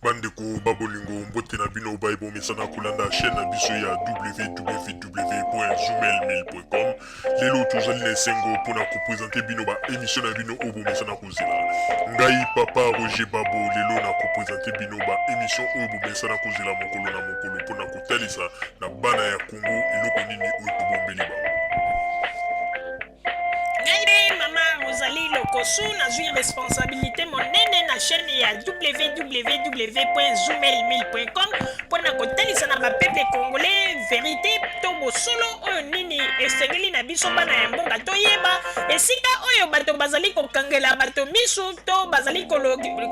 Bandeko ba bolingo, mbote na bino baye bomesana kolanda chaîne na biso ya www.zoomail1000.com. Lelo tozali na esengo mpona kopresente bino ba émission na bino oyo bomesana kozela. Ngai papa Roger Babo lelo na kopresente bino ba émission oyo bomesana kozela mokolo na mokolo mpona kotalisa na bana ya Congo eloko nini oyo tobombeli bango. Ngai nde mama Rosalie Lokosu, nazwi responsabilité monene na chaîne ya www.zoomail1000.com mpo na kotalisa na bapeuple congolais verité to bosolo oyo nini esengeli na biso bana ya mboka toyeba esika oyo bato bazali kokangela bato misu to bazali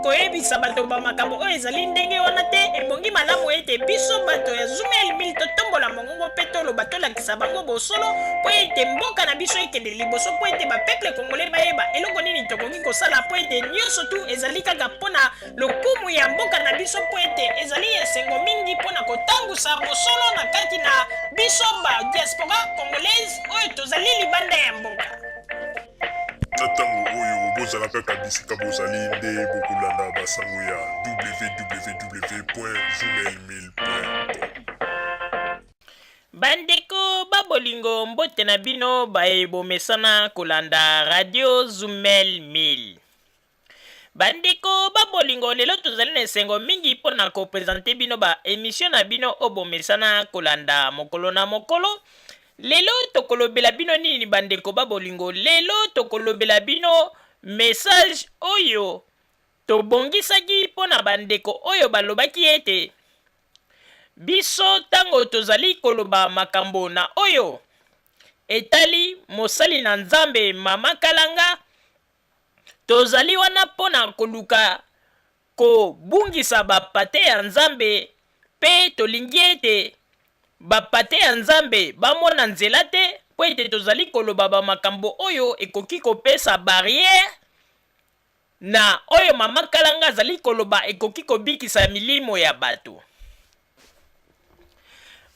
koyebisa bato ba makambo oyo ezali ndenge wana te. Ebongi malamu ete biso bato ya Zoomail 1000 totombola mongongo mpe toloba, tolakisa bango bosolo mpo ete mboka na biso ekende liboso, mpo ete bapeuple congolais bayeba eloko nini tokoki kosala, mpo ete nyonso tu ezali kaka mpo na lokumu ya mboka na biso, mpo ete ezali esengo mingi mpo na kotambusa bosolo na kati na biso ba diaspora congolaise oyo tozali libanda ya mboka. Na ntango oyo bozala kaka bisika bozali nde bokolanda basango ya www.zoomail1000.com. Bandeko ba bolingo, mbote na bino baye bomesana kolanda radio Zumel 1000. Bandeko ba bolingo, lelo tozali na esengo mingi mpo na kopresente bino ba emission na bino oyo bomesana kolanda mokolo na mokolo. Lelo tokolobela bino nini bandeko ba bolingo? Lelo tokolobela bino message oyo tobongisaki mpo na bandeko oyo balobaki ete biso ntango tozali koloba makambo na oyo etali mosali na Nzambe Mama Kalanga, tozali wana mpo na koluka kobungisa bapate ya Nzambe, mpe tolingi ete bapate ya Nzambe bamona nzela te, mpo ete tozali koloba bamakambo oyo ekoki kopesa barriere na oyo Mama Kalanga azali koloba ekoki kobikisa milimo ya bato.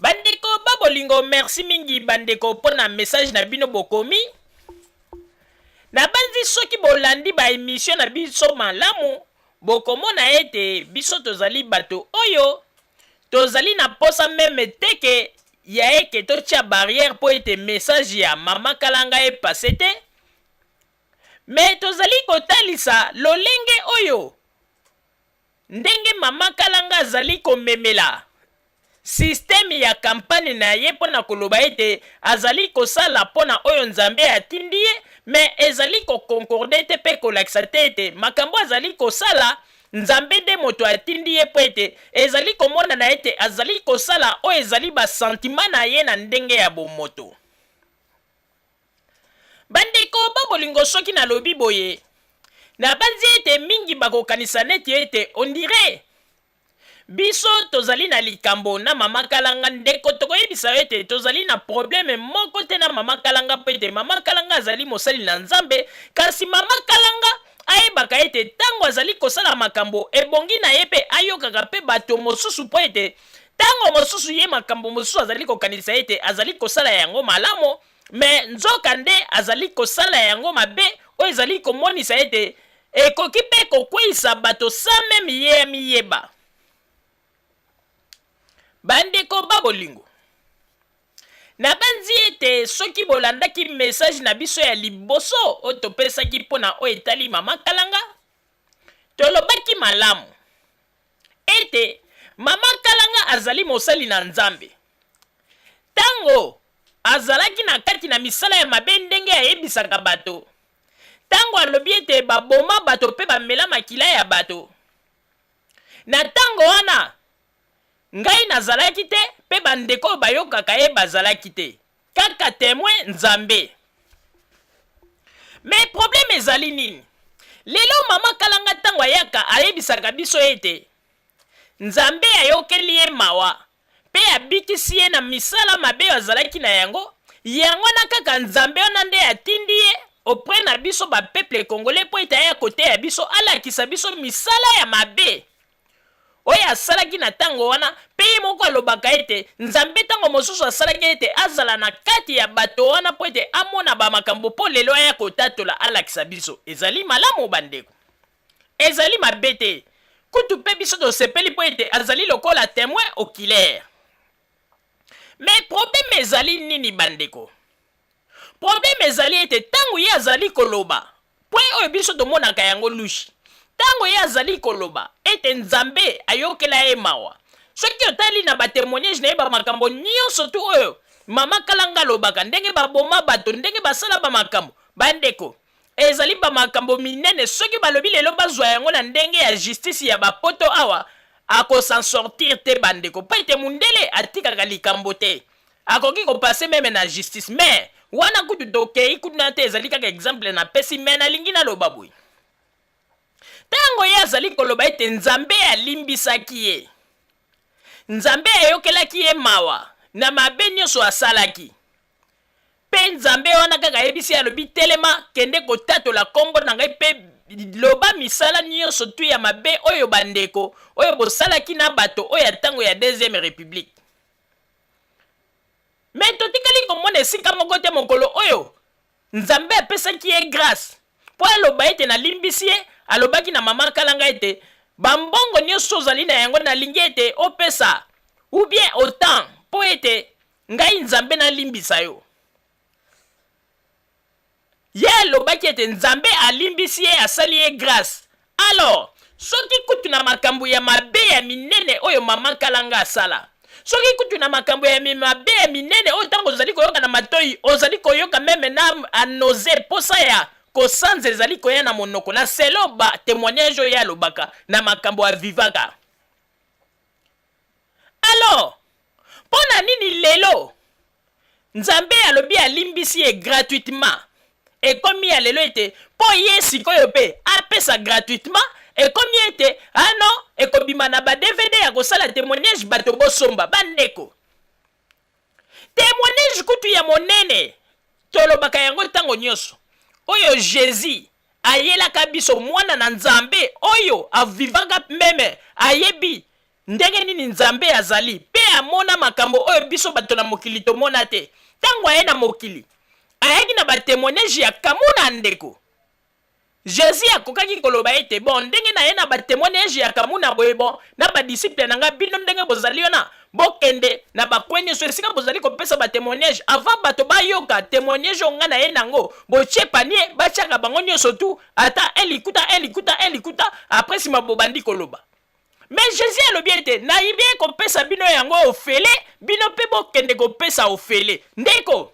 Bandeko ba bolingo, merci mingi bandeko mpo na message na bino bokomi. Nabanzi soki bolandi ba emission na biso malamu, bokomona ete biso tozali bato oyo tozali na posa meme te ke ya eke totia barrière mpo ete message ya Mama Kalanga epasse te, mais tozali kotalisa lolenge oyo ndenge Mama Kalanga azali komemela système ya campagne na ye mpo na koloba ete azali kosala mpo na oyo Nzambe atindi ye, mais ezali ko concorder te mpe kolakisa te ete makambo azali kosala Nzambe nde moto atindi ye, mpo ete ezali komonana ete azali kosala oyo ezali ba sentiments na ye na ndenge ya bomoto. Bandeko ba bolingo, soki nalobi boye, nabanzi ete mingi bakokanisa neti ete on dirait biso tozali na likambo na Mama Kalanga. Ndeko, tokoyebisa yo ete tozali na probleme moko te na Mama Kalanga, mpo ete Mama Kalanga azali mosali na Nzambe. Kasi Mama Kalanga ayebaka ete ntango azali kosala makambo ebongi na ye mpe ayokaka mpe bato mosusu, mpo ete ntango mosusu ye makambo mosusu azali kokanisa ete azali kosala yango malamu, me nzoka nde azali kosala yango mabe, oyo ezali komonisa ete ekoki mpe kokweisa bato sans meme ye amiyeba. Bandeko ba bolingo, nabanzi ete soki bolandaki message na biso ya liboso oyo topesaki mpo na oyo etali Mama Kalanga, tolobaki malamu ete Mama Kalanga azali mosali na Nzambe. Ntango azalaki na kati na misala ya mabe ndenge ayebisaka bato, ntango alobi ete baboma bato mpe bamela makila ya bato, na ntango wana ngai nazalaki te mpe bandeko oyo bayokaka ye bazalaki te, kaka temoin Nzambe. Mais problème ezali nini? Lelo Mama Kalanga ntango ayaka ayebisaka biso ete Nzambe ayokeli ye mawa mpe abikisi ye na misala mabe oyo azalaki na yango. Yango wana kaka Nzambe wana nde atindi ye auprès na biso ba peuple congolais mpo ete aya koteya biso, alakisa biso misala ya mabe oyo asalaki na ntango wana. Mpe ye moko alobaka ete Nzambe ntango mosusu asalaki ete azala na kati ya bato wana mpo ete amona ba makambo, mpo lelo aya kotatola, alakisa biso. Ezali malamu bandeko, ezali mabe te. Kutu mpe biso tosepeli mpo ete azali lokola temoin oculaire. Mais problème ezali nini bandeko? Problème ezali ete ntango ye azali koloba, point oyo biso tomonaka yango louche, ntango ye azali koloba ete Nzambe ayokela ye mawa, soki otali na ba temoignage na ye ba makambo nyonso tu oyo mama Kalanga alobaka, ndenge baboma bato, ndenge basala ba makambo, bandeko, ezali ba makambo minene, soki balobi lelo bazwa yango na ndenge ya justice ya ba poto awa, ako s'en sortir te bandeko, mpo ete mundele atikaka likambo te. Akoki ko passer meme na justice mais wana kutu tokeyi kuna te, ezali kaka exemple napesi mais nalingi naloba boye. Tango ye azali koloba ete Nzambe alimbisaki ye, Nzambe ayokelaki ye mawa na mabe nionso asalaki, pe Nzambe wana kaka ayebisi ye alobi telema kende kotatola kombo na ngai pe loba misala nionso tout ya mabe oyo bandeko oyo bosalaki na bato oyo ya tango ya deuxième republique. Mais totikali komona esika moko te mokolo oyo Nzambe apesaki ye grace mpo aloba ete nalimbisi ye. Alobaki na mama Kalanga ete ba mbongo nionso ozali na yango nalingi ete opesa ou bien autant mpo ete ngai Nzambe nalimbisa yo. Ye alobaki ete Nzambe alimbisi ye, asali ye grace. Alors, soki kutu na makambo ya mabe ya minene oyo Maman Kalanga asala, soki kutu na makambo ya mabe ya minene oyo ntango ozali koyoka na matoyi, ozali koyoka meme na nausee, posa ya kosanza ezali koya na monoko, na selon ba temoignages oyo ye alobaka na makambo avivaka. Alors, mpo na nini lelo Nzambe alobi alimbisi ye gratuitement? Ekomi ya lelo ete mpo ye sikoyo mpe apesa gratuitement, ekomi ete ah non, ekobima na ba DVD ya kosala temoignage bato bosomba. Bandeko, temoignage kutu ya monene tolobaka yango ntango nyonso, oyo Jesus ayelaka biso, mwana na Nzambe oyo avivaka meme ayebi ndenge nini Nzambe azali mpe amona makambo oyo biso bato na mokili tomona te. Ntango aye na mokili, ayaki na ba temoignage ya kamuna. Ndeko, Jesus akokaki koloba ete bon, ndenge naye na ba temoignage ya kamuna boye, bon, na ba disciple na nga, bino ndenge bozali wana, bokende na ba coin nyonso esika bozali kopesa ba temoignage, avant bato bayoka temoignage oyo nga naye nango, botie panier, batiaka bango nyonso tout, ata un likuta, un likuta, un likuta, après sima bobandi koloba. Mais Jesus alobi ete nayebi kopesa bino yango ofele, bino mpe bokende kopesa ofele. Ndeko,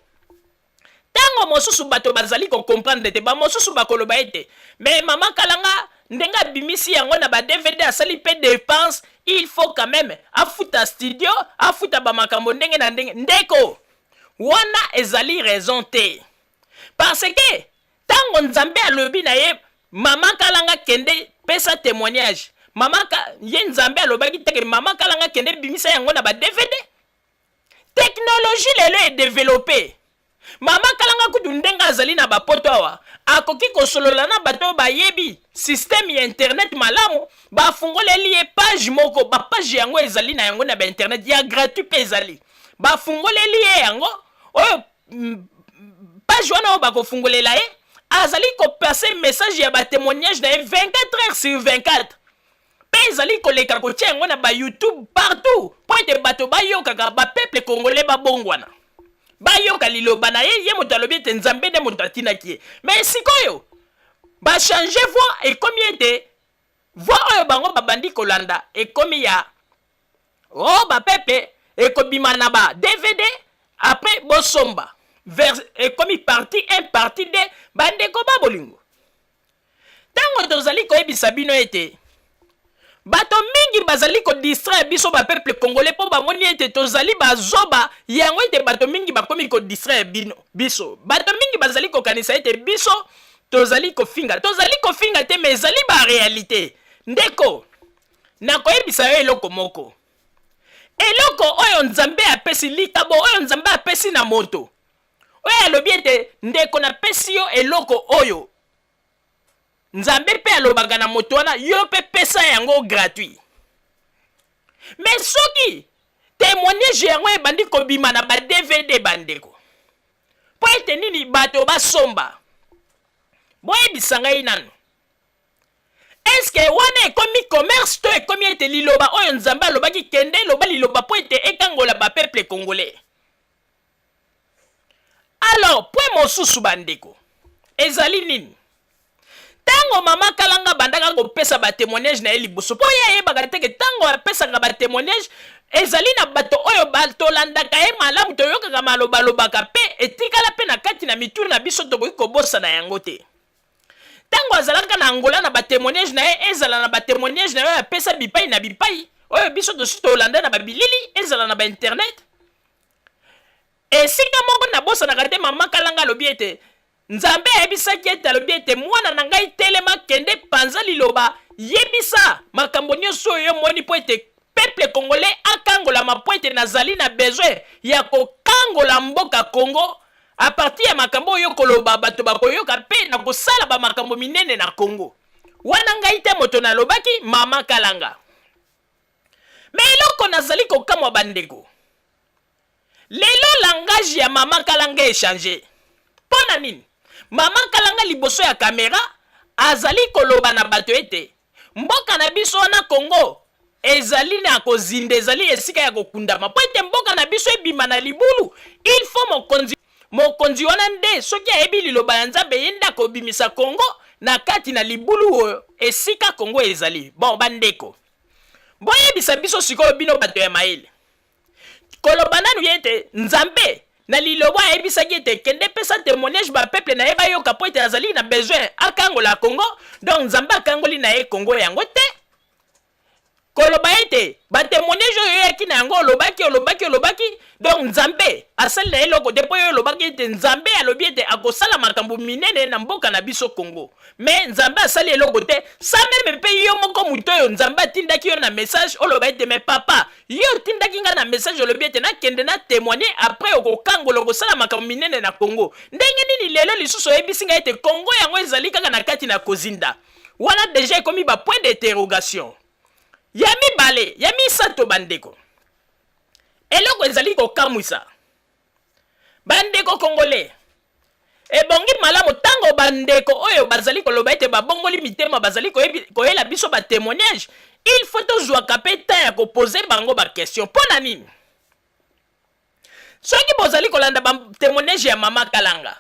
ntango mosusu bato bazali kocomprendre te, bamosusu bakoloba ete mais mama Kalanga ndenge abimisi yango na ba DVD asali mpe dépense, il faut quand même afuta studio, afuta bamakambo ndenge na ndenge. Ndeko, wana ezali raison te, parce que ntango Nzambe alobi na ye mama Kalanga kende pesa témoignage, mama ka, ye Nzambe alobaki te mama Kalanga kende bimisa yango na ba DVD. Technologie lelo e développé. Mama Kalanga kutu ndenge azali na bapoto awa akoki kosolola na bato oyo bayebi système ya internet malamu, bafungoleli ye page moko, ba page yango ezali na yango na ba internet ya gratuit mpe ezali, bafungoleli ye yango oyo page wana oyo bakofungolela ye azali kopase message ya ba témoignage na ye 24 heures sur 24 mpe ezali koleka kotia yango na ba YouTube partout mpo ete bato bayokaka, ba peuple congolais babongwana, bayoka liloba na ye. Ye moto alobi ete Nzambe nde moto atinaki ye, mais sikoyo bachange voix, ekomi ete voix oyo bango babandi kolanda ekomi ya o ba peuple ekobima na ba DVD après bosomba vers, ekomi partie 1 partie 2. Bandeko ba bolingo, ntango tozali koyebisa bino ete bato mingi bazali kodistraire biso ba peuple congolais mpo bamoni ete tozali bazoba, yango ete bato mingi bakomi kodistraire bino biso. Bato mingi bazali kokanisa ete biso tozali kofinga. Tozali kofinga te, mais ezali ba réalité. Ndeko, nakoyebisa yo eloko moko, eloko oyo Nzambe apesi, likabo oyo Nzambe apesi na moto oyo alobi ete ndeko napesi yo eloko oyo, Nzambe mpe alobaka na moto wana yo mpe pesa yango gratuit. Mais soki témoignage yango ebandi kobima na ba DVD, bandeko, mpo ete nini bato basomba, boyebisa ngai nanu. Eske wana ekomi commerce to ekomi ete liloba oyo Nzambe alobaki kende loba liloba mpo ete ekangola bapeuple congolais? Alors point mosusu bandeko ezali nini? Ntango mama Kalanga abandaka kopesa batémoignage na ye liboso, mpo ye ayebaka te ke ntango apesaka batémoignage ezali na bato oyo tolandaka ye malamu, toyokaka malobalobaka mpe etikala mpe na kati na mitu na biso, tokoki kobosana yango te. Ntango azalaka na Angola na batémoignage na ye, ezala na batémoignage na ye oyo apesa bipai na bipai oyo biso tosi tolanda na babilili, ezala na bainternet, esika moko nabosanaka te, mama Kalanga alobi ete Nzambe ayebisaki ete, alobi ete: "Mwana na ngai, telema, kende panza liloba, yebisa makambo nyonso oyo omoni mpo ete peuple congolais akangolama, mpo ete nazali na besoin ya kokangola mboka Congo. À partir ya makambo oyo koloba, bato bakoyoka mpe na kosala bamakambo minene na Congo." Wana ngai te moto nalobaki, mama Kalanga. Mais eloko nazali kokamwa, bandeko, lelo langage ya mama Kalanga echanger. Mpo na nini? Mama Kalanga liboso ya kamera azali koloba na bato ete mboka na biso wana Congo ezali na kozinda, ezali esika ya kokundama. Mpo ete mboka na biso ebima na libulu, il faut mokonzi. Mokonzi wana nde soki ayebi liloba ya Nzambe, ye nde akobimisa Kongo na kati na libulu oyo esika Kongo ezali. Bon, bandeko, boyebisa biso sikoyo, bino bato ya mayele, koloba nanu ye ete Nzambe na liloba ayebisaki ete kende pesa témoignage, bapeuple na ye bayoka, mpo ete azali na besoin akangola Kongo. Donc Nzambe akangoli na ye Kongo yango te. Koloba ete batémoignage oyo oyaki na yango, olobaki, olobaki, olobaki, donc Nzambe asali na ye eloko te, mpo oyo olobaki ete Nzambe alobi ete akosala makambo minene na mboka na biso Kongo, mais Nzambe asali eloko te. Sa même mpe yo moko moto oyo Nzambe atindaki yo na message, oloba ete: "Mais papa, yo otindaki ngai na message, olobi ete nakende na témoigner, après okokangola, okosala makambo minene na Kongo. Ndenge nini lelo lisusu oyebisi ngai ete Kongo yango ezali kaka na kati na kozinda?" Wana déjà ekomi bapoint d'interrogation ya mibale, ya misato. Bandeko, eloko ezali kokamwisa, bandeko congolais, ebongi malamu ntango bandeko oyo bazali koloba ete babongoli mitema bazali koyela biso batémoignage, il faut tozwaka mpe temps ya koposer bango baquestion. Mpo na nini? Soki bozali kolanda batémoignage ya mama Kalanga,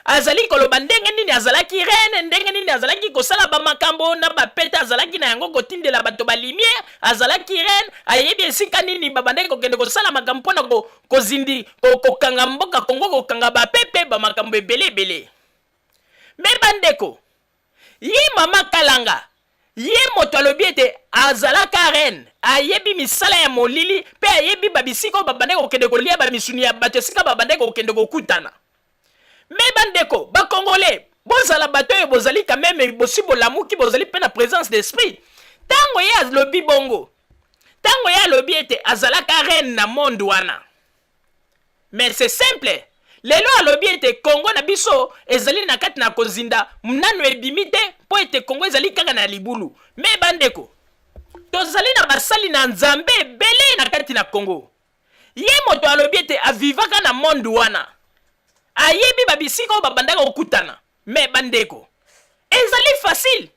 azali koloba ndenge nini azalaki reine, ndenge nini azalaki kosala bamakambo na bapete azalaki na yango, kotindela bato balumière. Azalaki reine, ayebi esika nini babandaki kokende kosala makambo mpona kozindi, kokanga mboka Kongo, kokanga bapepe, bamakambo ebele ebele. Mais bandeko, ye mama Kalanga, ye moto alobi ete azalaka reine, ayebi misala ya molili mpe ayebi babisika oyo babandaki kokende kolia bamisuni ya bato, esika babandaki kokende kokutana. Mais bandeko bakongolais, bozala bato oyo bozali quand même bosi bolamuki, bozali mpe na présence d'esprit. Ntango ye alobi bongo, ntango ye alobi ete azalaka reine na monde wana, mais c'est simple, lelo alobi ete Kongo na biso ezali na kati na kozinda, nanu ebimi te, mpo ete Kongo ezali kaka na libulu. Mais bandeko, tozali na basali na Nzambe ebele na kati na Kongo. Ye moto alobi ete avivaka na monde wana, ayebi babisika oyo babandaka kokutana. Mais bandeko, ezali facile,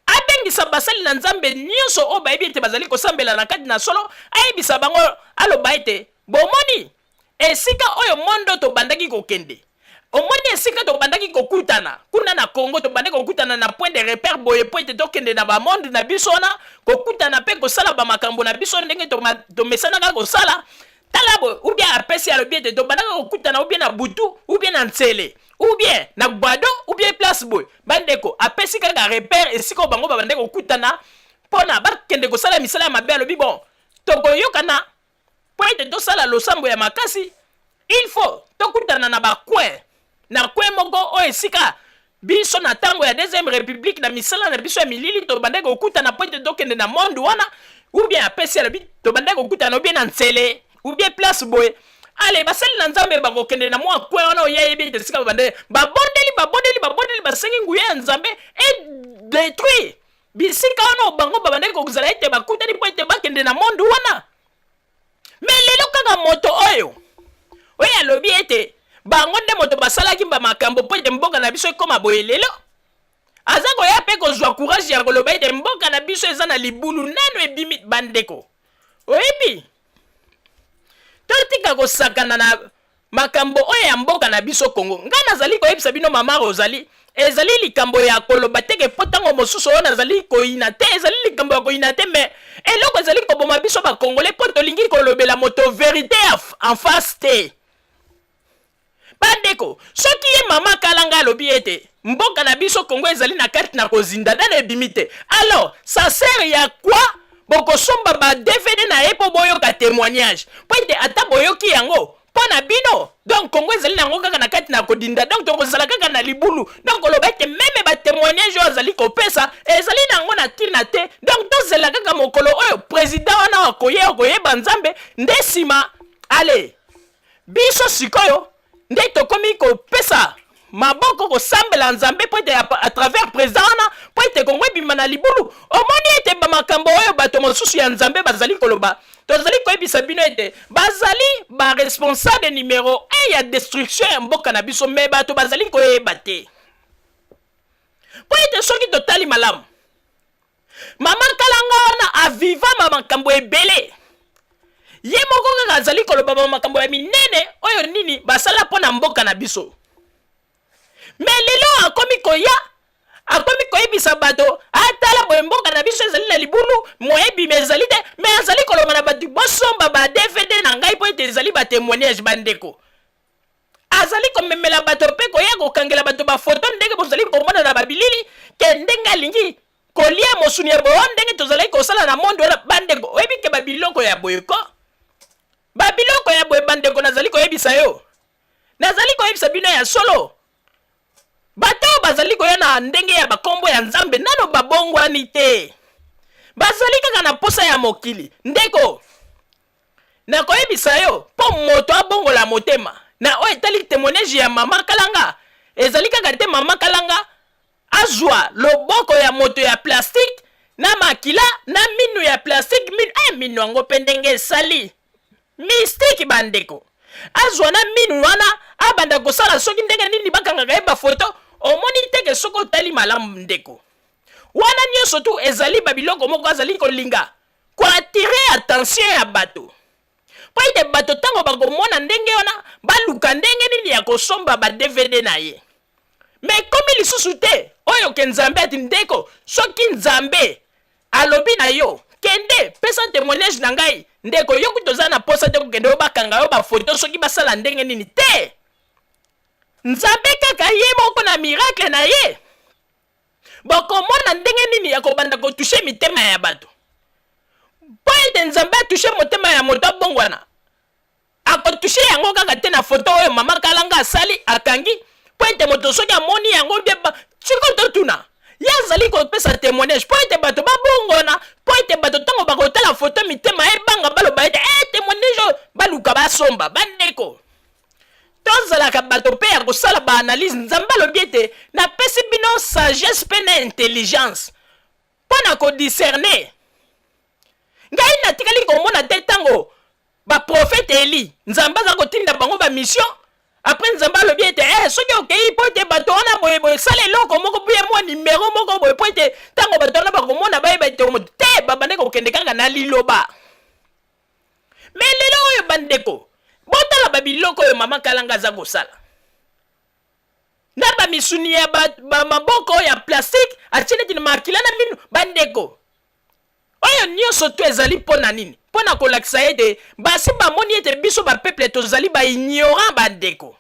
abengisa basali na Nzambe nyonso oyo bayebi ete bazali kosambela na kati na solo, ayebisa bango, aloba ete: "Bomoni esika oyo monde tobandaki kokende, omoni esika tobandaki kokutana kuna na Congo, tobandaki kokutana na point de repère boye, po ete tokende na bamonde na biso wana, kokutana mpe kosala bamakambo na biso ndenge tomesanaka kosala. Tala boye." Ou bien apesi, alobi ete tobandaka kokutana ou bien na butu, ou bien na ntsele, ou bien na Gbado, ou bien place boye. Bandeko, apesi kaka repère esika oyo bango babandaki kokutana mpona bakende kosala misala ya mabe. Alobi: "Bon, tokoyokana mpo ete tosala losambo ya makasi, il faut tokutana na bacoin, na coin moko oyo esika biso na ntango ya Deuxième République, na misala na biso ya milili, tobandaki kokutana mpo ete tokende na monde wana." Ou bien apesi, alobi: "Tobandaki kokutana ou bien na ntsele, ou bien place boye." Ale, basali na Nzambe bakokende na mwa coin wana oyo ayebi ete esika babandeli, babondeli, babondeli, babondeli, basengi nguya ya Nzambe edétruire bisika wana bango babandaki kozala ete bakutani mpo ete bakende na monde wana. Mais lelo kaka moto oyo alobi ete bango nde moto basalaki bamakambo mpo ete mboka na biso ekóma boye, lelo Aza koya mpe kozwa courage ya koloba ete mboka na biso eza na libulu nano ebimi. Bandeko, oyebi, totika kosakana na makambo oyo ya mboka na biso Kongo. Ngai nazali koyebisa bino, mama Rosalie, ezali likambo ya koloba teke mpo ntango mosusu oyo nazali koyina te, ezali likambo ya koyina te, mais eloko ezali koboma biso Bakongole mpo tolingi kolobela moto vérité en face te. Bandeko, soki ye mama Kalanga alobi ete mboka na biso Kongo ezali na kati na kozinda, nano ebimi te, alors ça sert ya quoi bokosomba ba DVD na ye mpo boyoka témoignage? Mpo ete ata boyoki yango mpo na bino, donc Kongo ezali nango kaka na kati na kodinda, donc tokozala kaka na libulu. Donc koloba ete même batémoignage oyo azali kopesa ezali nango na ntina te. Donc tozela kaka mokolo oyo président wana akoye, akoyeba Nzambe, nde nsima ale biso sikoyo nde tokomi kopesa maboko, kosambela Nzambe mpo ete à travers président wana, mpo ete Kongo ebima na libulu. Omoni ete bamakambo oyo bato mosusu ya Nzambe bazali koloba, tozali koyebisa bino ete bazali baresponsable numéro 1 ya destruction ya mboka na biso, mais bato bazali koyeba te. Mpo ete soki totali malamu, mama Kalanga wana aviva bamakambo ebele, ye moko kaka azali koloba bamakambo ya minene oyo nini basala mpo na mboka na biso. Mais lelo akomi koya, akomi koyebisa bato: atala boye, mboka na biso ezali na libulu, moyebima ezali te. Mais azali koloba na bato: bosomba ba DVD na ngai mpo ete ezali batémoignage. Bandeko, azali komemela bato mpe koya kokangela bato bafoto ndenge bozali komona na babilili ke ndenge alingi kolia mosuni ya boyo, ndenge tozalaki kosala na monde wana. Bandeko, oyebi ke babiloko ya boye ko, babiloko ya boye, bandeko, nazali koyebisa yo, nazali koyebisa bino ya solo, bato oyo bazali koya na ndenge ya bakombo ya Nzambe nano babongwani te, bazali kaka na posa ya mokili. Ndeko, nakoyebisa yo, mpo moto abongola motema na oyo etali témoignage ya mama Kalanga, ezali kaka te mama Kalanga azwa loboko ya moto ya plastique na makila na minu ya plastique, minu minu yango mpe ndenge esali mystique. Bandeko, azwa na minu wana, abanda kosala soki ndenge nini, bakangaka ye bafoto. Omoni teke soki otali malamu, ndeko, wana nyonso tu ezali babiloko moko azali kolinga koattirer attention ya bato, mpo ete bato ntango bakomona ndenge wana, baluka ndenge nini ya kosomba ba DVD na ye. Mais ekomi lisusu te oyo ke Nzambe ati. Ndeko, soki Nzambe alobi na yo: kende pesa témoignage na ngai, ndeko, yo kutu oza na posa te kokende oyo bakanga yo bafoto soki basala ndenge nini te. Nzambe kaka ye moko na miracle na ye, bokomona ndenge nini ya kobanda kotoucher mitema ya bato. Mpo ete Nzambe atoucher motema ya moto abongwana, akotoucher yango kaka te na foto oyo mama Kalanga asali, akangi, mpo ete moto soki amoni yango bie. Sikoyo totuna ye, azali kopesa témoignage mpo ete bato babongwana, mpo ete bato ntango bakotala foto, mitema ebanga, baloba ete témoignage oyo, baluka basomba. Bandeko, tozalaka bato mpe ya kosala baanalyse. Nzambe alobi ete napesi bino sagesse mpe na intelligence mpo na kodiscerner. Ngai natikali komona te ntango baprofete Eli, Nzambe aza kotinda bango bamission, après Nzambe alobi ete soki okei, mpo ete bato wana boyeboye, sala eloko moko boye, mwa nimero moko boye, mpo ete ntango bato wana bakomona, bayeba ete moto te. Babande kokende kaka na liloba. Mais lelo oyo, bandeko, botala babiloko oyo mama Kalanga aza kosala na bamisuni ya bamaboko ba ya plastique, atie neti na makila na minu. Bandeko, oyo nyonso to ezali mpo na nini? Mpo na kolakisa ete basi bamoni ete biso bapeuple tozali baignorant. Bandeko,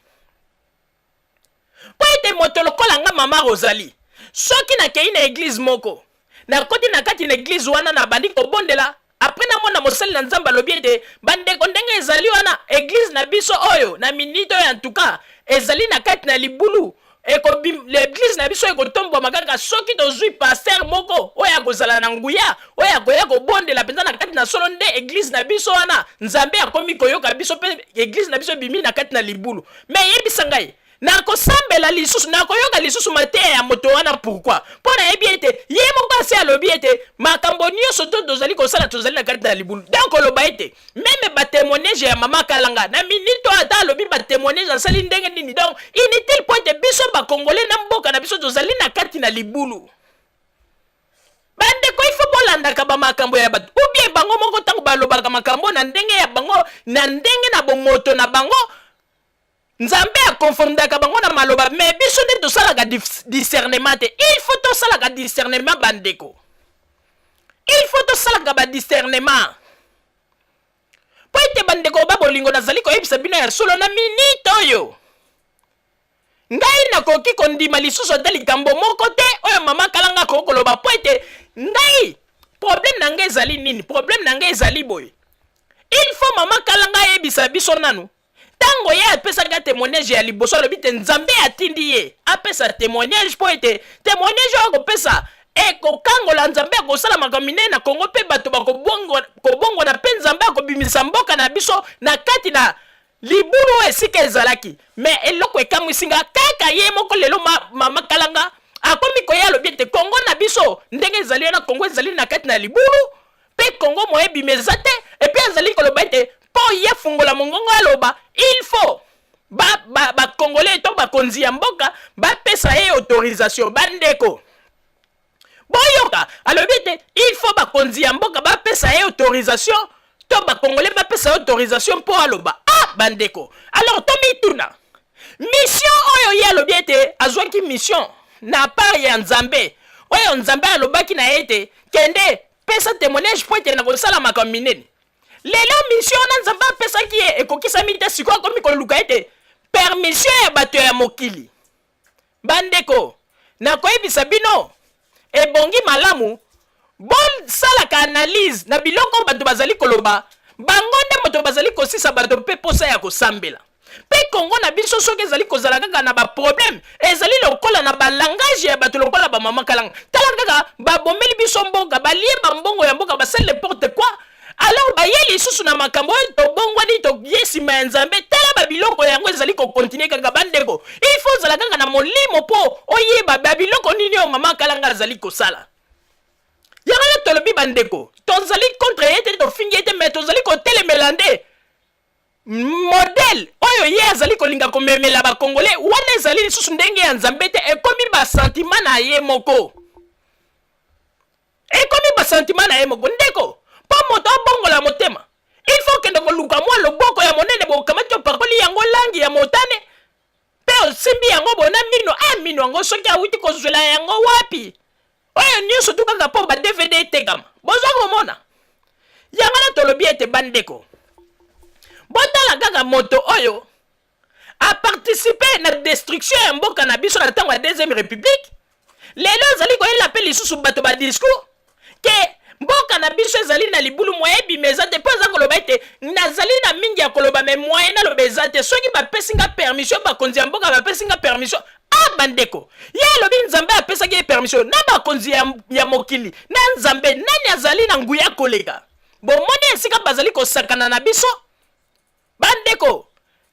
mpo ete moto lokola nga, mama Rosalie, soki nakei na église moko, nakoti na kati na église wana, nabandi kobondela, après namona mosali na Nzambe alobi ete: bandeko, ndenge ezali wana, église na biso oyo na minute oyo, en tout cas, ezali na kati na libulu. L'église na biso ekotombwama kaka soki tozwi pasteur moko oyo akozala na nguya, oyo akoya kobondela mpenza na kati na solo, nde église na biso wana Nzambe akomi koyoka biso mpe église na biso ebimi na kati na libulu. Mais yebisa ngai, Nakosambela lisusu, nakoyoka lisusu mateya ya moto wana. Pourquoi? Mpo nayebi ete ye moko asi alobi ete makambo nyonso to tozali kosala, tozali na kati na libulu. Donc oloba ete même batémoignage ya mama Kalanga na minito, ata alobi batémoignage, asali ndenge nini, donc inutile, mpo ete biso Bakongole na mboka na biso tozali na kati na libulu. Bandeko, ifo bolandaka bamakambo ya bato ou bien bango moko ntango balobaka makambo na ndenge ya bango, na ndenge na bomoto na bango, Nzambe akonfondaka bango na maloba. Mais biso nde tosalaka discernement te. Il faut tosalaka discernement, bandeko, il faut tosalaka badiscernement, mpo ete, bandeko ba bolingo, nazali koyebisa bino ya solo, na minite oyo ngai nakoki kondima lisusu ata likambo moko te oyo mama Kalanga akoki koloba, mpo ete ngai, problème na ngai ezali nini? Problème na ngai ezali boye: il faut mama Kalanga ayebisa biso nanu, ntango ye apesaka témoignage ya liboso, alobi te Nzambe atindi ye apesa témoignage, mpo ete témoignage oyo akopesa ekokangola, Nzambe akosala makambo minene na Kongo mpe bato bakobongwana mpe Nzambe akobimisa mboka na biso na kati na libulu oyo esika ezalaki. Mais eloko ekamwisi nga kaka, ye moko lelo mama Kalanga akomi koya, alobi ete Kongo na biso ndenge ezali wana, Kongo ezali na kati na libulu mpe Kongo moyebima eza te. Et puis azali koloba ete mpo ye fungola mongongo aloba, il faut Bakongolais to bakonzi ya mboka bapesa ye autorisation. Bandeko, boyoka, alobi ete il faut bakonzi ya mboka bapesa ye autorisation to Bakongolais bapesa ye autorisation mpo aloba. Ah, bandeko, alors tomituna, mission oyo ye alobi ete azwaki mission na part ya Nzambe, oyo Nzambe alobaki na ye ete kende pesa témoignage mpo ete na kosala makambo minene, lelo mission wana Nzambe apesaki ye ekokisami te. Sikoyo akomi koluka ete permission ya bato ya mokili. Bandeko, nakoyebisa bino, ebongi malamu bosalaka analyse na biloko bato bazali koloba. Bango nde moto bazali kosisa bato mpe posa ya kosambela. Mpe Kongo na biso, soki ezali kozala kaka na baproblème, ezali lokola na balangage ya bato lokola bamama Kalanga. Tala kaka, babomeli biso mboka, balie bambongo ya mboka, basali n'importe quoi. Alors baye lisusu na makambo oyo, tobongwani, toye nsima ya Nzambe. Tala babiloko yango ezali kocontinuer kaka. Bandeko, il faut ozala kaka na molimo mpo oyeba babiloko nini oyo mama Kalanga azali kosala. Yango nde tolobi, bandeko, tozali contre ye te, tofingi ye te, mais tozali kotelemela nde modèle oyo ye azali kolinga komemela Bakongole. Wana ezali lisusu ndenge ya Nzambe te, ekomi basentiment na ye moko, ekomi basentiment na ye moko. Ndeko, mpo moto abongola motema, il faut okende koluka mwa loboko ya monene, bokamati, opakoli yango langi ya motane mpe osimbi yango bona mino. A mino yango, soki awuti kozwela yango wapi? Oyo nyonso tu kaka mpo ba DVD etekama. Bozwa komona yango na tolobi ete, bandeko, botala kaka moto oyo aparticiper na destruction ya mboka na biso na ntango ya Deuxième République, lelo ezali koyela mpe lisusu bato badiscours ke mboka na biso ezali na libulu, moyen ebima eza te, mpo eza koloba ete nazali na mingi ya koloba, mais moyen naloba eza te. Soki bapesi nga permission, bakonzi ya mboka bapesi nga permission. A bandeko, ye alobi Nzambe apesaki ye permission. Na bakonzi ya mokili na Nzambe, nani azali na nguya koleka? Bomoni esika bazali kosakana na biso. Bandeko,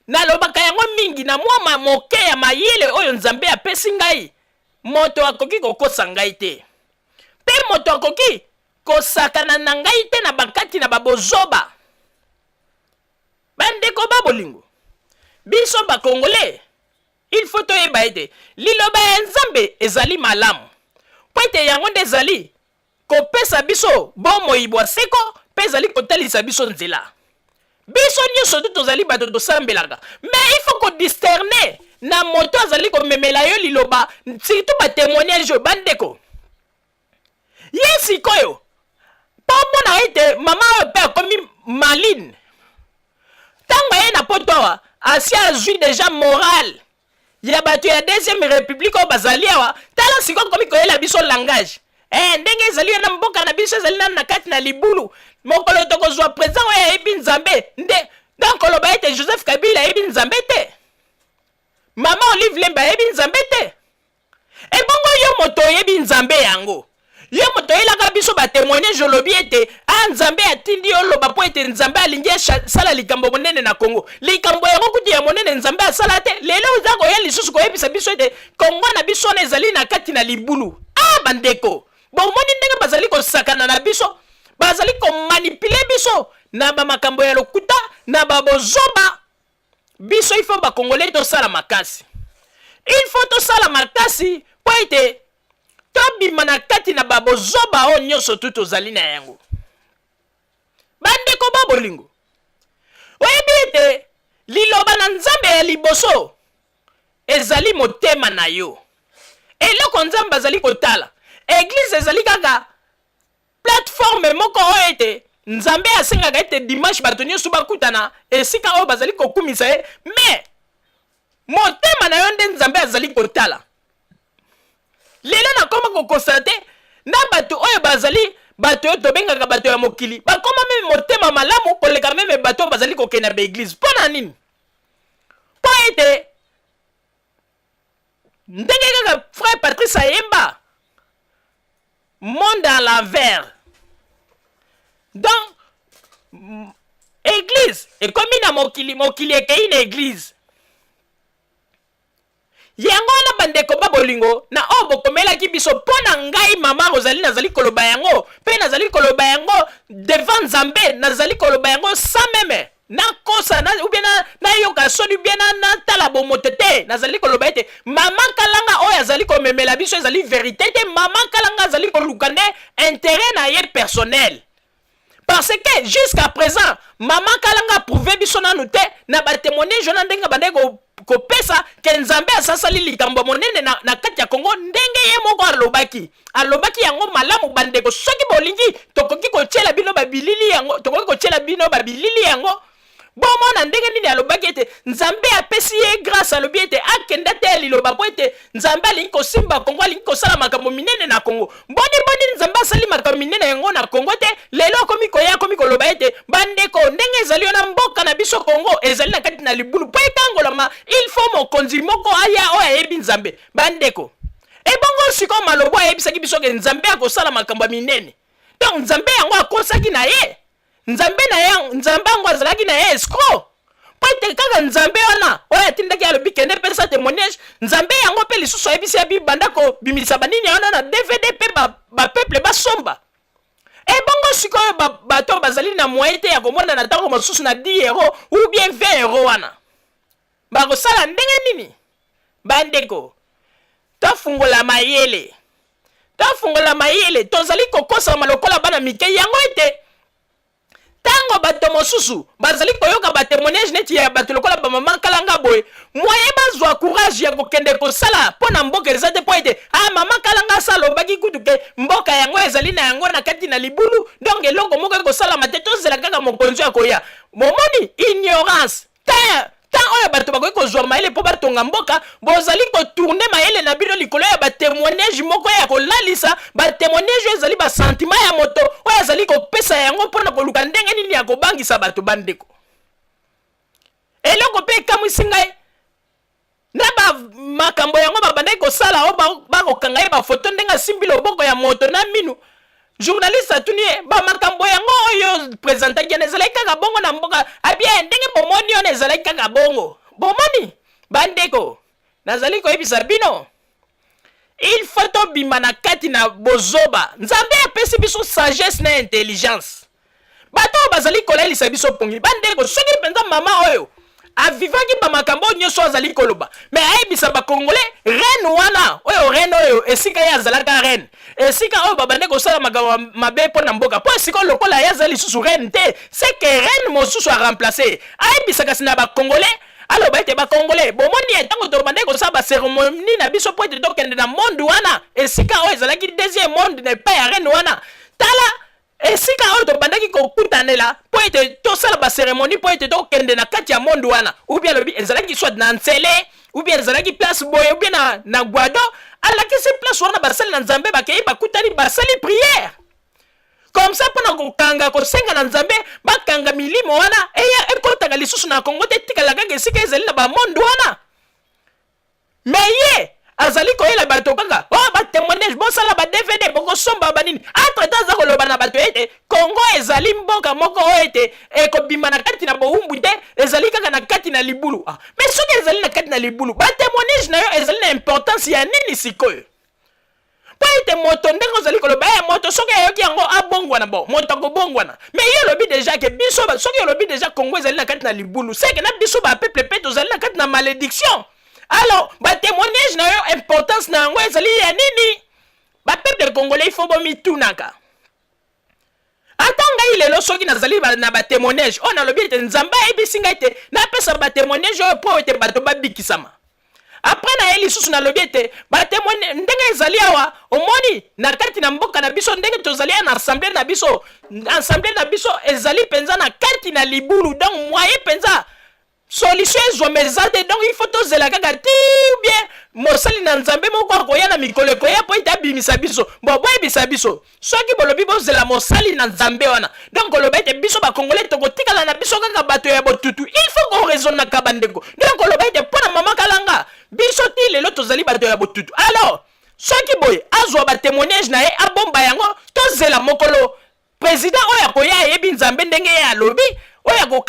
nalobaka yango mingi, na mwa moke ya mayele oyo Nzambe apesi ngai, moto akoki kokosa ngai te mpe moto akoki kosakana na ngai te na bakati na babozoba. Bandeko ba bolingo, biso Bakongole, il faut toyeba ete liloba ya Nzambe ezali malamu, mpo ete yango nde ezali kopesa biso bomoi bwa seko mpe ezali kotalisa biso nzela. Biso nyonso tu tozali bato tosambelaka, mais il faut kodiscerner na moto azali komemela yo liloba, surtout batémoignage oyo. Bandeko, ye sikoyo mpo omona ete mama oyo mpe akomi maline, ntango aye na poto awa, asi azwi déjà morale ya bato ya Deuxième République oyo bazali awa. Tala sikoyo akomi koyela biso langage ndenge ezali na mboka na biso, ezali nanu na kati na libulu. Mokolo tokozwa président oyo ayebi Nzambe nde. Donc oloba ete Joseph Kabila ayebi Nzambe te, mama Olive Lembe ayebi Nzambe te. Ebongo yo moto oyebi Nzambe yango, yo moto oyelaka biso batémoignage, olobi ete Ah, Nzambe atindi yo oloba mpo ete Nzambe alingi asala likambo monene na Kongo. Likambo yango kutu ya monene Nzambe asala te. Lelo oza koya lisusu koyebisa biso ete Kongo na biso wana ezali na kati na libulu. Ah, bandeko, bomoni ndenge bazali kosakana na biso, bazali komanipule biso na bamakambo ya lokuta, na babozoba. Biso il faut bakongolais tosala makasi, il faut tosala makasi mpo ete tobima na kati na babozoba oyo nyonso tu tozali na yango. Bandeko ba bolingo, oyebi ete liloba na Nzambe ya liboso ezali motema na yo. Eloko Nzambe azali kotala, eglize ezali kaka plateforme moko oyo ete Nzambe asengaka ete dimanche bato nyonso bakutana esika oyo bazali kokumisa ye, me motema na yo nde Nzambe azali kotala. Lelo nakoma kokonstate na bato oyo bazali bato oyo tobengaka bato ya mokili, bakoma meme motema malamu koleka meme bato oyo bazali kokende na baeglize. Mpo na nini? Mpo ete ndenge kaka frère Patrice ayemba monde à l'envers, donc eglise ekomi na mokili, mokili ekei na eglise. Yango wana bandeko ba bolingo, na oyo bokomelaki biso mpo na ngai mama Rosalie, nazali koloba yango mpe nazali koloba yango devant Nzambe, nazali koloba yango sans meme nakosa na, ou bien nayoka na soni, ou bien natala bomoto te. Nazali koloba ete mama Kalanga oyo azali komemela biso ezali verite te. Mama Kalanga azali koluka nde intérêt na ye personnel, parce que jusqu'à présent mama Kalanga approuve biso nanu te na batémoignage wana ndenge bandaki kopesa ke Nzambe asasali likambo monene na kati ya Kongo, ndenge ye moko alobaki yango malamu. Bandeko, soki bolingi, tokoki kotiela bino babilili yango, tokoki kotiela bino babilili yango, bomona ndenge nini alobaki ete Nzambe apesi ye grâce. Alobi ete akenda te ya liloba mpo ete Nzambe alingi kosimba Kongo, alingi kosala makambo minene na Kongo. Boni boni Nzambe asali makambo minene yango na Kongo te? Lelo akomi koya, akomi koloba ete bandeko, ndenge ezali wana, mboka na biso Kongo ezali na kati na libulu, mpo ekangolama il faut mokonzi moko aya oyo ayebi Nzambe. Bandeko, ebongo sikoyo malobo ayebisaki biso ke Nzambe akosala makambo ya minene, donc Nzambe yango akosaki na ye? Nzambe na ye, Nzambe yango azalaki na ye escroc, mpo ete kaka Nzambe wana oyo atindaki, alobi kende pesa témoignage, Nzambe yango mpe lisusu ayebisi ya bibanda kobimisa banini wana na DVD mpe bapeuple basomba. Ebongo sikoyo bato bazali na moyen te ya komona na ntango mosusu na 10 euro ou bien 20 euro wana, bakosala ndenge nini? Bandeko, tofungola mayele, tofungola mayele. Tozali kokosama lokola bana mike. Yango ete ntango bato mosusu bazali koyoka batémoignage neti ya bato lokola bamama Kalanga boye, moyen bazwa courage ya kokende kosala mpo na mboka eza te, mpo ete ah, mama Kalanga asa alobaki kutu ke mboka yango ezali na yango na kati na libulu, donc eloko moko ekosalama te, tozela kaka mokonzi akoya. Momoni ignorance te? Temps oyo bato bakoki kozwa mayele mpo batonga mboka, bozali kotourner mayele na bino likolo ya batémoignage moko ya kolalisa. Batémoignage oyo ezali basentiment ya moto oyo azali kopesa yango mpona koluka ndenge nini ya kobangisa bato. Bandeko, eloko mpe ekamwisi ngai na bamakambo yango babandaki kosala oyo, bakokanga ye bafoto ndenge asimbi loboko ya moto na minu. Journaliste atuni ye: bamakambo yango oyo présentaki wana ezalaki kaka bongo na mboka? Abie ndenge bomoni wana ezalaki kaka bongo. Bomoni bandeko, nazali koyebisa bino, il faut tobima na kati na bozoba. Nzambe apesi biso sagesse na intelligence. Bato oyo bazali kolalisa biso pongi, bandeko, soki mpenza mama oyo avivaki bamakambo oyo nyonso azali koloba, me ayebisa bakongole reine wana oyo, reine oyo esika ye azalaka reine, esika oyo babande kosala makambo mabe mpo na mboka, mpo esika lokola ye azali lisusu reine te, seke reine mosusu aremplace, ayebisa kasi na bakongole, aloba ete bakongole, bomoni ye ntango tobandaki kosala bacérémonie na biso mpo ete tokende na monde wana, esika oyo ezalaki deuxième monde na epai ya reine wana, tala esika oyo tobandaki kokutanela mpo ete tosala bacérémonie mpo ete tokende na kati ya monde wana, ou bien alobi ezalaki soit na Ntsele, ou bien ezalaki place boye, ou bien na Gbado. Alakisi place wana, basali na Nzambe bakei, bakutani, basali prière comme ça mpona kokanga, kosenga na Nzambe bakanga milimo wana eya ekotaka lisusu na Kongo te, etikala kaka esika ezali na bamonde wana. Me ye Azali koyela bato kaka oh, ba témoignage, bosala ba DVD, bokosomba banini. Entre temps aza koloba na bato ete Kongo ezali mboka moko oyo ete ekobima na kati na bowumbu te, ezali kaka na kati na libulu. Ah, mais soki ezali na kati na libulu, ba témoignage na yo ezali na importance ya nini sikoyo? Mpo ete moto, ndenge ozali koloba ye, moto soki ayoki yango abongwana, bon, moto akobongwana. Mais ye olobi déjà ke biso, soki olobi déjà Kongo ezali na kati na libulu, seke na biso bapeuple mpe tozali na kati na malédiction. Alors batémoignage na yo, importance na yango ezali ya nini? Bapeuple congolais, il faut bomitunaka. Ata ngai lelo, soki nazali na batémoignage oyo, nalobi ete Nzambe ayebisi ngai ete napesa batémoignage oyo mpo ete bato babikisama. Après na ye lisusu nalobi ete batémoigne ndenge ezali awa, omoni na kati na mboka na biso, ndenge tozali ya na assemblée na biso, assemblée na biso ezali mpenza na kati na libulu. Donc moyen mpenza solution ezwama eza te. Donc il faut tozela kaka ti bien mosali na Nzambe moko akoya na mikolo ekoya mpo ete abimisa biso. Bon, boyebisa biso, soki bolobi bozela mosali na Nzambe wana, donc koloba ete biso bakongolais tokotikala na biso kaka bato ya botutu. Il faut koraisonnaka, bandeko. Donc koloba ete mpo na mama Kalanga, biso ti lelo tozali bato ya botutu. Alors soki boye, azwa batémoignage na ye, abomba yango, tozela mokolo président oyo akoya, ayebi Nzambe ndenge ye alobi, oyo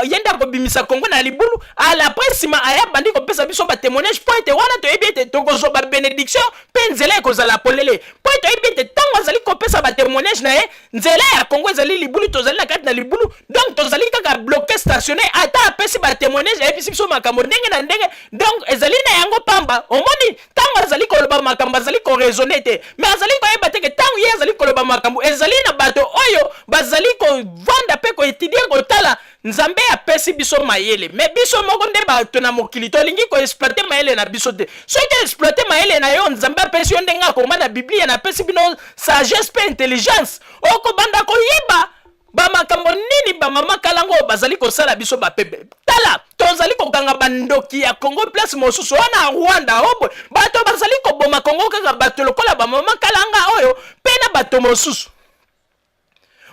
ye nde akobimisa Kongo na libulu. Ala après nsima aya bandi kopesa biso batémoignage, mpo ete wana toyebi ete tokozwa babénédiction mpe nzela ekozala polele, mpo ete toyebi ete ntango azali kopesa batémoignage na ye, nzela ya Kongo ezali libulu, tozali na kati na libulu, donc tozali kaka bloqué, stationné. Ata apesi batémoignage, ayebisi biso makambo ndenge na ndenge, donc ezali na yango pamba. Omoni, ntango azali koloba makambo, azali koraisonner te, mais azali koyeba te ke ntango ye azali koloba makambo, ezali na bato oyo bazali kovanda mpe koétudier, kotala. Nzambe apesi biso mayele, mais biso moko nde bato na mokili tolingi koexploiter mayele na biso te. Soki exploiter mayele na yo, Nzambe apesi yo, ndenge akoma na Biblia, napesi bino sagesse mpe intelligence, okobanda koyeba bamakambo nini bamama Kalanga oyo bazali kosala biso bapeuple. Tala, tozali kokanga bandoki ya Congo place mosusu wana, Rwanda oboye, bato bazali koboma Congo kaka bato lokola bamama Kalanga oyo mpe na bato mosusu.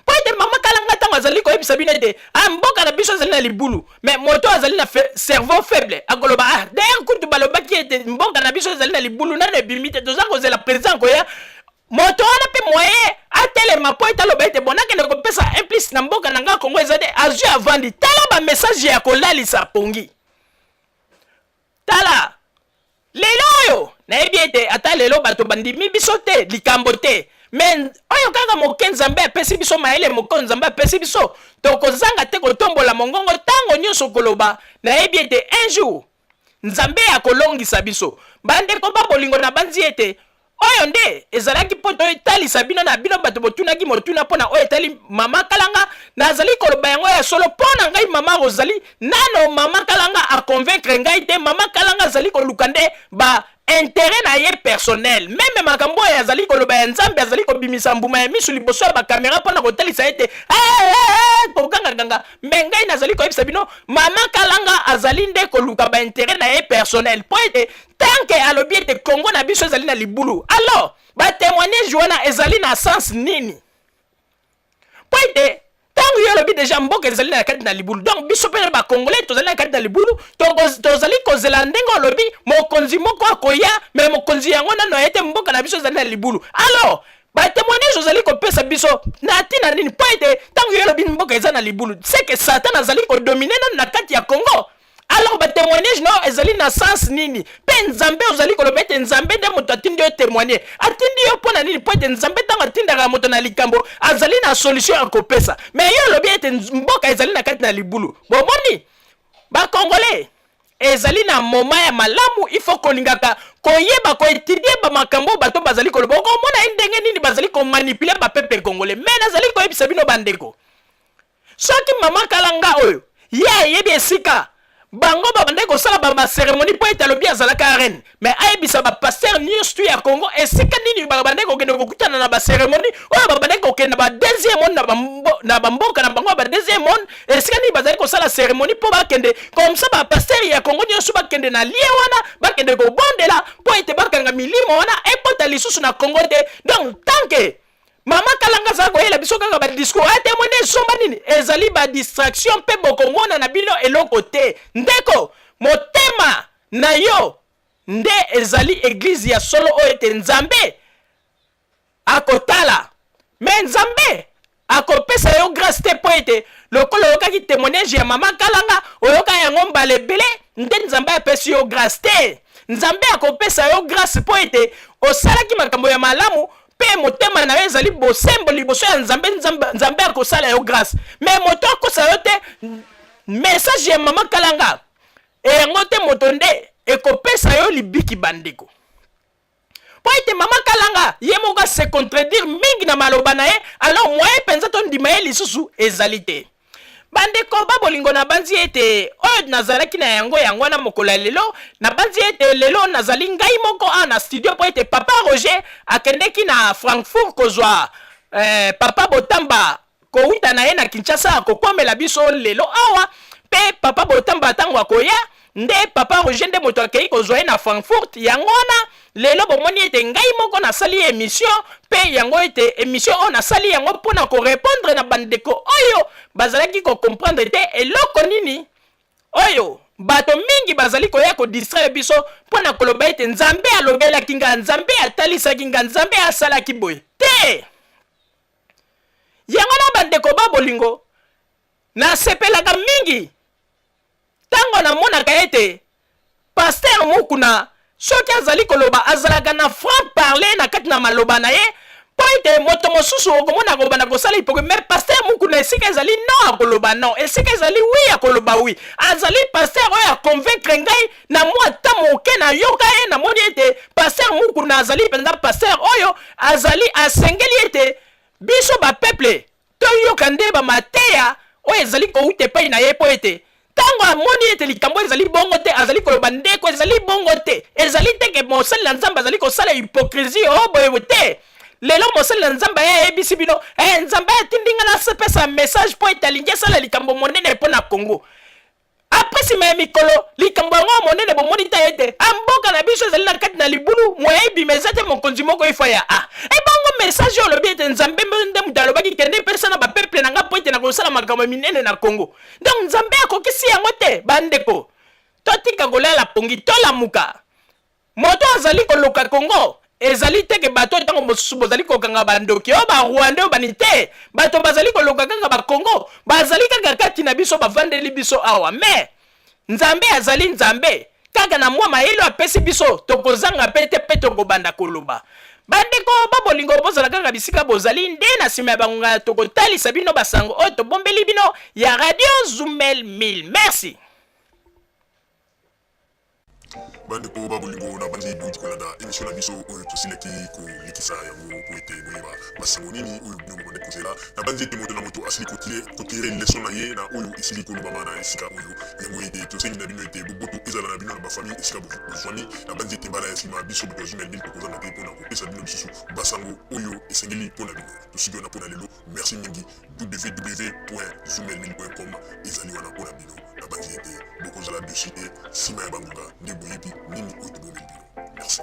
Mpo ete mama Kalanga, ntango azali koyebisa bino ete ah, mboka na biso ezali na libulu, mais moto azali na cerveau faible akoloba: "Ah, d'ailleurs kutu balobaki ete mboka na biso ezali na libulu, nano ebimi te, toza kozela président koya." Moto wana mpe moyen atelema mpo ete aloba ete bon, nakende kopesa implice na mboka na nga Kongo eza te. Azwi, avandi, tala bamessage ya kolalisa pongi. Tala lelo oyo, nayebi ete ata lelo bato bandimi biso te, likambo te, mais oyo kaka moke Nzambe apesi biso, mayele moke Nzambe apesi biso, tokozanga te kotombola mongongo ntango nyonso koloba. Nayebi ete un jour Nzambe akolongisa biso. Bandeko ba bolingo, na banzi ete oyo nde ezalaki mpo toetalisa bino na bino bato botunaki motuna mpo na oyo etali mama Kalanga. Nazali koloba yango ya solo mpo na ngai, mama Rosalie, nano mama Kalanga aconvaincre ngai te. Mama Kalanga azali koluka nde ba intérêt na ye personnel. Même makambo oyo azali koloba ya Nzambe, azali kobimisa mbuma ya misu liboso ya bakamera mpo na kotalisa ete kogangaganga. Mais ngai nazali koyebisa bino, mama Kalanga azali nde koluka baintérêt na ye personnel, mpo ete tant que alobi ete Kongo na biso ezali na libulu, alors batémoignage wana ezali na sens nini? Mpo ete ntango yo olobi déjà mboka ezali na kati na libulu, donc biso mpe bacongolais tozali na kati na libulu, tozali kozela ndenge olobi mokonzi moko akoya, mais mokonzi yango nano aye te, mboka na biso ezali na libulu. Alors batémoignage ozali kopesa biso na ntina nini? Mpo ete ntango yo olobi mboka eza na libulu, c'est que Satan azali kodominer nano na kati ya Congo. Alors batémoignage no ezali na sens nini? Mpe Nzambe ozali koloba ete Nzambe nde moto atindi yo témoigner, atindi yo mpo na nini? Mpo ete Nzambe, ntango atindaka moto na likambo, azali na solution ya kopesa. Mais yo olobi ete mboka ezali na kati na libulu. Bomoni, bacongolais, ezali na moment ya malamu. Il faut kolingaka koyeba, koétudier bamakambo bato bazali koloba. Okomona ye ndenge nini bazali komanipuler bapeuple congolais. Mais nazali koyebisa bino, bandeko, soki mama Kalanga oyo ye ayebi esika bango babandaki kosala bacérémonie, mpo ete alobi azalaka reine, mais ayebisa bapasteur nyonso tu ya Congo esika nini babandaki kokende kokutana na bacérémonie oyo, babandaki kokende na badeuxième monde, na bamboka na bango ya badeuxième monde, esika nini bazali kosala cérémonie, mpo bakende comme ça, bapasteur ya Congo nyonso bakende na lie wana, bakende kobondela mpo ete bakanga milimo wana ekota lisusu na Congo te. Donc tant que mama Kalanga azala koyela biso kaka badiscours, atémoigner esomba nini, ezali badistraction mpe bokomona na bino eloko te. Ndeko, motema na yo. nde ezali eglize ya solo oyo ete Nzambe akotala. Mais Nzambe akopesa yo grâce te mpo ete lokola oyokaki témoignage ya mama Kalanga, oyoka yango mbala ebele, nde Nzambe apesi yo grâce te. Nzambe akopesa yo grâce mpo ete osalaki makambo ya malamu mpe motema na yo ezali bosembo liboso ya Nzambe. Nzambe akosala yo grâce. Mais moto akosa yo te, message ya mama Kalanga eyango te moto nde ekopesa yo libiki, bandeko, mpo ete mama Kalanga ye moko ase contredire mingi na maloba na ye. Alors moyen mpenza tondima ye lisusu ezali te. Bandeko ba bolingo, nabanzi ete oyo nazalaki na yango yango wana mokolo ya lelo. Nabanzi ete lelo nazali ngai moko awa na studio mpo ete papa Roger akendeki na Frankfurt kozwa papa Botamba kowuta na ye na Kinshasa, akokomela biso lelo awa. Mpe papa Botamba ntango akoya, nde papa Roger nde moto akei kozwa ye na Frankfurt. Yango wana lelo bomoni ete ngai moko nasali émission, mpe yango ete émission oyo nasali yango mpona korépondre na bandeko oyo bazalaki kocomprendre te eloko nini oyo bato mingi bazali koya kodistraire biso mpo na koloba ete Nzambe alobelaki nga, Nzambe atalisaki nga, Nzambe asalaki boye te. Yango na bandeko ba bolingo, nasepelaka mingi ntango namonaka ete pasteur Mukuna soki azali koloba, azalaka na franc parler na kati na maloba na ye, mpo ete moto mosusu okomona akobanda kosala hypocrisie. Mais pasteur Mukuna, esika ezali non, akoloba non, esika ezali oui, akoloba oui. Azali pasteur oyo aconvaincre ngai na mwa ta moke nayoka ye. Namoni ete pasteur Mukuna azali mpenza pasteur oyo azali asengeli ete biso bapeuple toyoka nde bamateya oyo ezali kouta epai na ye, mpo ete ntango amoni ete likambo ezali bongo te, azali koloba: "Ndeko, ezali bongo te." Ezali te ke mosali na Nzambe azali kosala hypocrisie oyo boye te. Lelo mosali na Nzambe aye ayebisi bino Nzambe atindi nga nasepesa message mpo ete alingi esala likambo monene mpo na Congo. Après, nsima ya mikolo, likambo yango monene bomoni ta ete mboka na biso ezali na kati na libulu, moya ebima eza te, mokonzi moko ifa ya a ebongo. Message oyo olobi ete Nzambe nde moto alobaki: "Kende mpesa na bapeuple na nga mpo ete na kosala makambo minene na Congo." Donc Nzambe akokisi yango te. Bandeko, totika kolala pongi, tolamuka. Moto azali koluka Kongo ezali te ke bato ntango mosusu bozali kokanga bandoki oyo Barwandais oyo bani te. Bato bazali koluka kaka Bakongo, bazali kaka kati na biso, bavandeli biso awa. Mais Nzambe azali Nzambe kaka na mwa mayele apesi biso, tokozanga mpe te mpe tokobanda koloba. Bandeko babolingo, bozala kaka bisika bozali nde na nsima ya bangonga tokotalisa bino basango oyo tobombeli bino ya Radio Zumel 1000. Merci. Bandeko babolingo, na bandi bouti kolanda émission na biso oyo tosilaki kolekisa yango po ete boyeba basango nini oyo bino bobandi kozela. Na bandi ete moto na moto asili kotirer leçon na ye na oyo esili kolobama na esika oyo. Yango ete tosengi na bino ete boboto ezala na bino na bafamille esika bozwami. Na bandi ete mbala ya nsima, biso bato ya Zumel 1000 tokozanga te mpona kopesa bino lisusu basango oyo esengeli mpona bino. Tosuki wana mpona lelo. Merci mingi. www.zumel1000.com ezali wana mpona bino. Na bandi ete bokozala dessus te nsima ya bangonga nde boyebi nini oyo tobomeli bino. Merci.